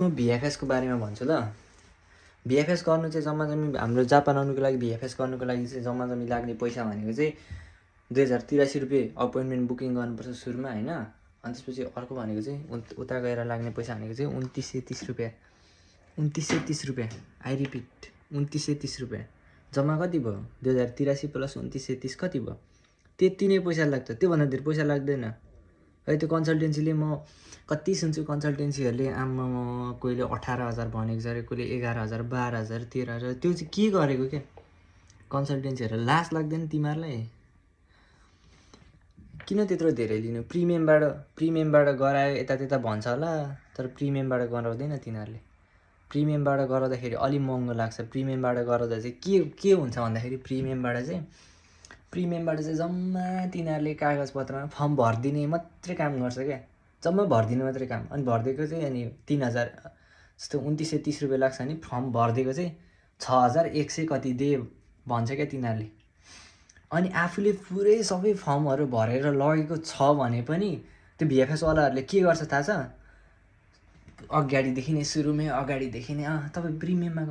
म VFS को बारेमा भन्छु ल। VFS गर्नु चाहिँ जम्मा-जम्मी हाम्रो जापान आउनुको लागि VFS गर्नुको लागि चाहिँ जम्मा-जम्मी लाग्ने पैसा भनेको चाहिँ ₹2083 अपोइन्टमेन्ट बुकिङ गर्नुपर्छ सुरुमा हैन। अनि त्यसपछि अर्को भनेको चाहिँ उता गएर लाग्ने पैसा भनेको चाहिँ ₹2930 ₹2930 आई रिपिट ₹2930 जम्मा कति भयो? 2083 प्लस 2930 कति भयो? त्यति नै पैसा लाग्छ, त्योभन्दा धेरै पैसा लाग्दैन। है त्यो कन्सल्टेन्सीले म कति सुन्छु कन्सल्टेन्सीहरूले आम्मामा कोहीले 18,000 भनेको छ अरे, कोहीले 11,000 12,000 13,000 त्यो चाहिँ के गरेको के? कन्सल्टेन्सीहरू लाज लाग्दैन तिमीहरूलाई? किन त्यत्रो धेरै लिनु? प्रिमियमबाट गरायो यता त्यता भन्छ होला, तर प्रिमियमबाट गराउँदैन तिनीहरूले। प्रिमियमबाट गराउँदाखेरि अलि महँगो लाग्छ। प्रिमियमबाट गराउँदा चाहिँ के हुन्छ भन्दाखेरि प्रिमियमबाट चाहिँ जम्मा तिनीहरूले कागजपत्रमा फर्म भरिदिने मात्रै काम गर्छ क्या। जम्मा भरिदिने मात्रै काम। अनि भरिदिएको चाहिँ अनि 3,000 जस्तो ₹2930 लाग्छ भने फर्म भरिदिएको चाहिँ 6,100 कति दे भन्छ क्या तिनीहरूले। अनि आफूले पुरै सबै फर्महरू भरेर लगेको छ भने पनि त्यो VFS वालाहरूले के गर्छ थाहा छ? अगाडिदेखि नै सुरुमै अगाडिदेखि नै तपाईँ प्रिमियममा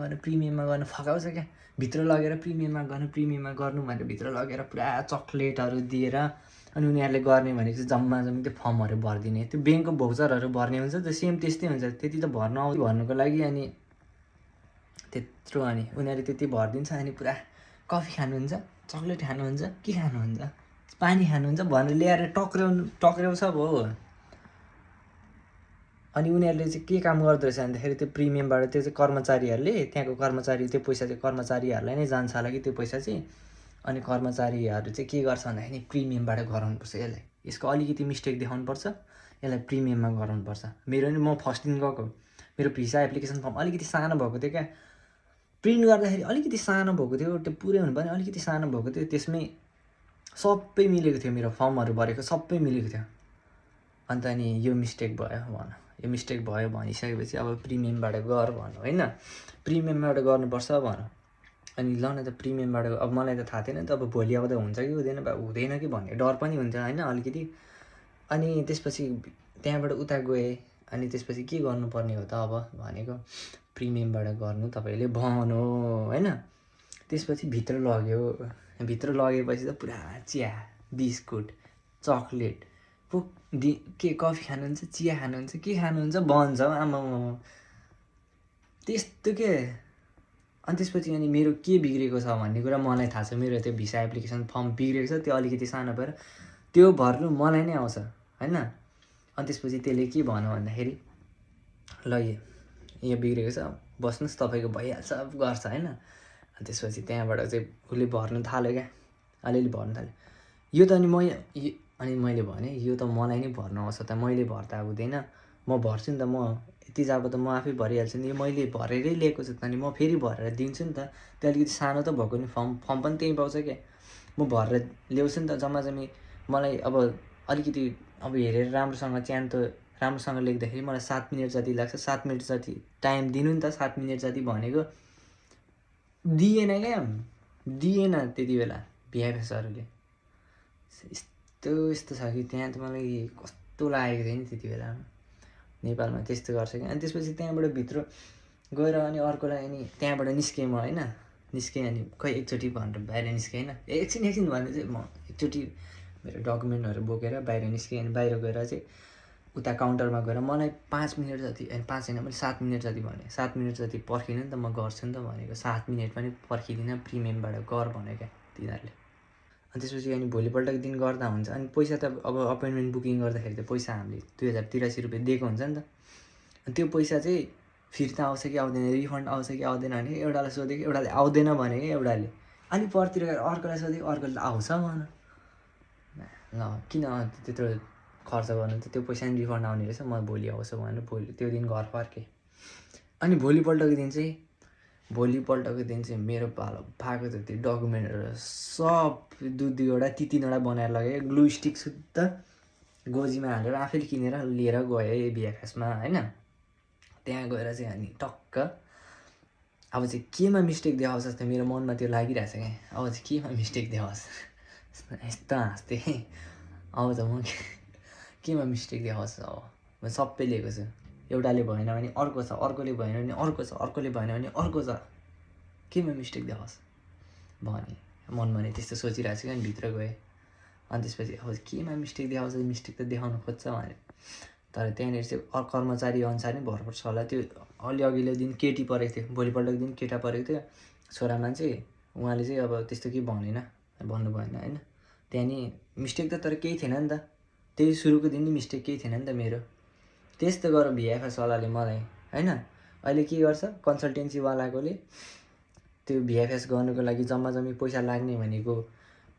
गर्नु फकाउँछ क्या। भित्र लगेर प्रिमियममा गर्नु भनेर भित्र लगेर पुरा चक्लेटहरू दिएर अनि उनीहरूले गर्ने भनेको चाहिँ जम्मा-जम्मी त्यो फर्महरू भरिदिने। त्यो ब्याङ्कको भौचरहरू भर्ने हुन्छ त्यो सेम त्यस्तै हुन्छ। त्यति त भन्नुको लागि अनि त्यत्रो अनि उनीहरूले त्यति भरिदिन्छ। अनि पुरा कफी खानुहुन्छ, चक्लेट खानुहुन्छ, के खानुहुन्छ, पानी खानुहुन्छ भनेर ल्याएर टक्र्याउँछ भयो। अनि उनीहरूले चाहिँ के काम गर्दो रहेछ भन्दाखेरि त्यो प्रिमियमबाट त्यो चाहिँ कर्मचारीहरूले त्यहाँको कर्मचारी त्यो पैसा चाहिँ कर्मचारीहरूलाई नै जान्छ होला कि त्यो पैसा चाहिँ। अनि कर्मचारीहरू चाहिँ के गर्छ भन्दाखेरि प्रिमियमबाट गराउनुपर्छ यसलाई। यसको अलिकति मिस्टेक देखाउनुपर्छ, यसलाई प्रिमियममा गराउनुपर्छ। मेरो नि म फर्स्ट दिन गएको, मेरो भिसा एप्लिकेसन फर्म अलिकति सानो भएको थियो क्या। प्रिन्ट गर्दाखेरि अलिकति सानो भएको थियो, त्यो पुरै हुनु पनि अलिकति सानो भएको थियो। त्यसमै सबै मिलेको थियो, मेरो फर्महरू भरेको सबै मिलेको थियो। अन्त अनि यो मिस्टेक भयो भनिसकेपछि अब प्रिमियमबाट गर भन्नु होइन, प्रिमियमबाट गर्नुपर्छ भन्नु। अनि ल न त प्रिमियमबाट अब मलाई त थाहा थिएन नि त अब भोलि आउँदा हुन्छ कि हुँदैन कि भन्ने डर पनि हुन्छ होइन अलिकति। अनि त्यसपछि त्यहाँबाट उता गएँ। अनि त्यसपछि के गर्नुपर्ने हो त अब भनेको प्रिमियमबाट गर्नु तपाईँले भन्यो होइन। त्यसपछि भित्र लगेपछि त पुरा चिया, बिस्कुट, चक्लेट के कफी खानुहुन्छ, चिया खानुहुन्छ, के खानुहुन्छ भन्छ आमामा त्यस्तो के। अनि त्यसपछि अनि मेरो के बिग्रेको छ भन्ने कुरा मलाई थाहा छ। मेरो त्यो भिसा एप्लिकेसन फर्म बिग्रेको छ, त्यो अलिकति सानो भएर त्यो भर्नु मलाई नै आउँछ होइन। अनि त्यसपछि त्यसले के भन्यो भन्दाखेरि ल यो बिग्रेको छ बस्नुहोस् तपाईँको भइहाल्छ गर्छ होइन। अनि त्यसपछि त्यहाँबाट चाहिँ उसले भर्नु थाल्यो क्या, अलिअलि भर्नु थाल्यो। यो त अनि मैले भने यो त मलाई नै भर्नु आउँछ त, मैले भर्दा हुँदैन, म भर्छु नि त, म यति जब त म आफै भरिहाल्छु नि, यो मैले भरेरै ल्याएको छु त अनि म फेरि भरेर दिन्छु नि त। त्यो अलिकति सानो त भएको नि फर्म पनि त्यहीँ पाउँछ क्या। म भरेर ल्याउँछु नि त जम्मा-जम्मी। मलाई अब अलिकति अब हेरेर राम्रोसँग लेख्दाखेरि मलाई 7 मिनट जति लाग्छ। 7 मिनट जति टाइम दिनु नि त, 7 मिनट जति भनेको दिएन त्यति बेला VFSहरूले। यस्तो छ कि त्यहाँ त मलाई कस्तो लागेको थियो नि त्यति बेला। नेपालमा त्यस्तो गर्छ कि। अनि त्यसपछि त्यहाँबाट भित्र गएर अनि अर्कोलाई अनि त्यहाँबाट निस्केँ म होइन। अनि खै एकचोटि भनेर बाहिर निस्केँ होइन। एकछिन भने चाहिँ म एकचोटि मेरो डकुमेन्टहरू बोकेर बाहिर निस्केँ। अनि बाहिर गएर चाहिँ उता काउन्टरमा गएर मलाई 5 मिनट जति 5 होइन मैले 7 मिनट जति भने 7 मिनट जति पर्खिनु नि त म गर्छु नि त भनेको। 7 मिनट पनि पर्खिदिनँ, प्रिमियमबाट गर भने क्या तिनीहरूले। अनि त्यसपछि अनि भोलिपल्टको दिन गर्दा हुन्छ। अनि पैसा त अब अपोइन्टमेन्ट बुकिङ गर्दाखेरि त पैसा हामीले ₹2083 दिएको हुन्छ नि त। अनि त्यो पैसा चाहिँ फिर्ता आउँछ कि आउँदैन, रिफन्ड आउँछ कि आउँदैन भने एउटालाई सोधेको, एउटाले आउँदैन भने एउटाले अनि परतिर गएर अर्कोलाई सोधेको, अर्कोले त आउँछ भन। ल किन त्यत्रो खर्च गर्नु त, त्यो पैसा नि रिफन्ड आउने रहेछ, म भोलि आउँछु भनेर भोलि त्यो दिन घर फर्केँ। अनि भोलिपल्टको दिन चाहिँ मेरो पालो भएको थियो त्यो डकुमेन्टहरू सब 2-2वटा 3-3वटा बनाएर लगेँ। ग्लु स्टिक सुत्त गोजीमा हालेर आफैले किनेर लिएर गएँ VFSमा होइन। त्यहाँ गएर चाहिँ अनि टक्क अब चाहिँ केमा मिस्टेक देखाउँछ जस्तो मेरो मनमा त्यो लागिरहेछ क्या। अब चाहिँ केमा मिस्टेक देखाउँछ यस्तो हाँस्थेँ। अब त म केमा मिस्टेक देखाउँछ, अब म सबै लिएको छु एउटाले भएन भने अर्को छ, अर्कोले भएन भने अर्को छ, अर्कोले भएन भने अर्को छ, केमा मिस्टेक देखाओस् भने मनमा नि त्यस्तो सोचिरहेको छु क्या। भित्र गएँ अनि त्यसपछि अब केमा मिस्टेक देखाउँछ, मिस्टेक त देखाउनु खोज्छ भने, तर त्यहाँनिर चाहिँ कर्मचारी अनुसार नै भर पर्छ होला। त्यो अलि अघिल्लो दिन केटी परेको थियो, भोलिपल्टको दिन केटा परेको थियो, छोरा मान्छे। उहाँले चाहिँ अब त्यस्तो केही भनेन, भन्नु भएन होइन। त्यहाँ नि मिस्टेक त तर केही थिएन नि त, त्यही सुरुको दिन नि मिस्टेक केही थिएन नि त मेरो। त्यस्तो गरेर भिएफएसवालाले मलाई होइन अहिले के गर्छ, कन्सल्टेन्सीवालाकोले त्यो भिएफएस गर्नुको लागि जम्मा जम्मी पैसा लाग्ने भनेको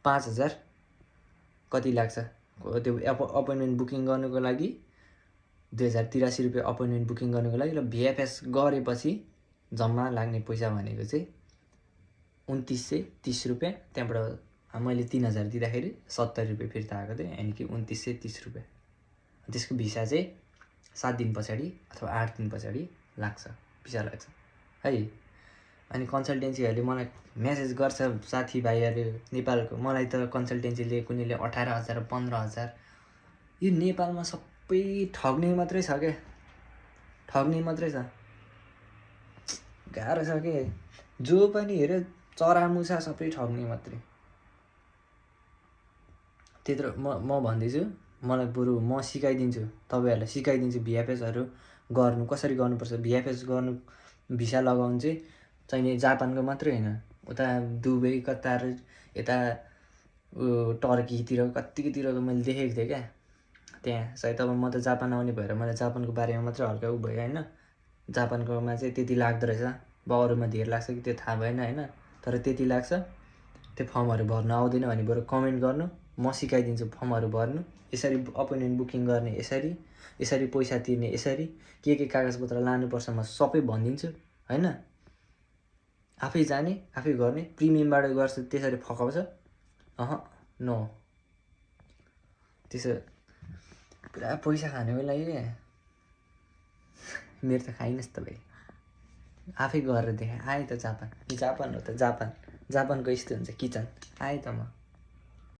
5,000 कति लाग्छ, त्यो अपोइन्टमेन्ट बुकिङ गर्नुको लागि 2,083 रुपियाँ अपोइन्टमेन्ट बुकिङ गर्नुको लागि। र भिएफएस गरेपछि जम्मा लाग्ने पैसा भनेको चाहिँ 2,930 रुपियाँ। त्यहाँबाट मैले 3,000 दिँदाखेरि 70 रुपियाँ फिर्ता आएको थियो, यानि कि 2,930 रुपियाँ। त्यसको भिसा चाहिँ 7 दिन पछाडि अथवा 8 दिन पछाडि लाग्छ, भिसा लाग्छ है। अनि कन्सल्टेन्सीहरूले मलाई मेसेज गर्छ साथीभाइहरू नेपालको, मलाई त कन्सल्टेन्सीले कुनैले 18,000 15,000। यो नेपालमा सबै ठग्ने मात्रै छ क्या, ठग्ने मात्रै छ, गाह्रो छ के। जो पनि हेऱ्यो चरामुसा सबै ठग्ने मात्रै। त्यत्रो म भन्दैछु, मलाई बरु म सिकाइदिन्छु, तपाईँहरूलाई सिकाइदिन्छु भिएफएसहरू गर्नु कसरी गर्नुपर्छ। भिएफएस गर्नु भिसा लगाउनु चाहिँ जापानको मात्रै होइन, उता दुबई कतार यता टर्कीतिर कतिकोतिरको मैले देखेको थिएँ क्या। त्यहाँ सायद अब म त जापान आउने भएर मलाई जापानको बारेमा मात्रै हल्का भयो होइन। जापानकोमा चाहिँ त्यति लाग्दो रहेछ, अब अरूमा धेर लाग्छ कि त्यो थाहा भएन होइन, तर त्यति लाग्छ। त्यो फर्महरू भर्नु आउँदैन भने बरु कमेन्ट गर्नु, म सिकाइदिन्छु फर्महरू भर्नु, यसरी अपोइन्टमेन्ट बुकिङ गर्ने, यसरी पैसा तिर्ने, यसरी के कागजपत्र लानुपर्छ म सबै भनिदिन्छु होइन। आफै जाने आफै गर्ने, प्रिमियमबाट गर्छ त्यसरी फकाउँछ, नो। त्यसो पुरा पैसा खानुको लागि मेरो त खाइनस् त भाइ, आफै गरेर देखाएँ। आएँ त जापान हो त जापानको यस्तो हुन्छ किचन, आएँ त म।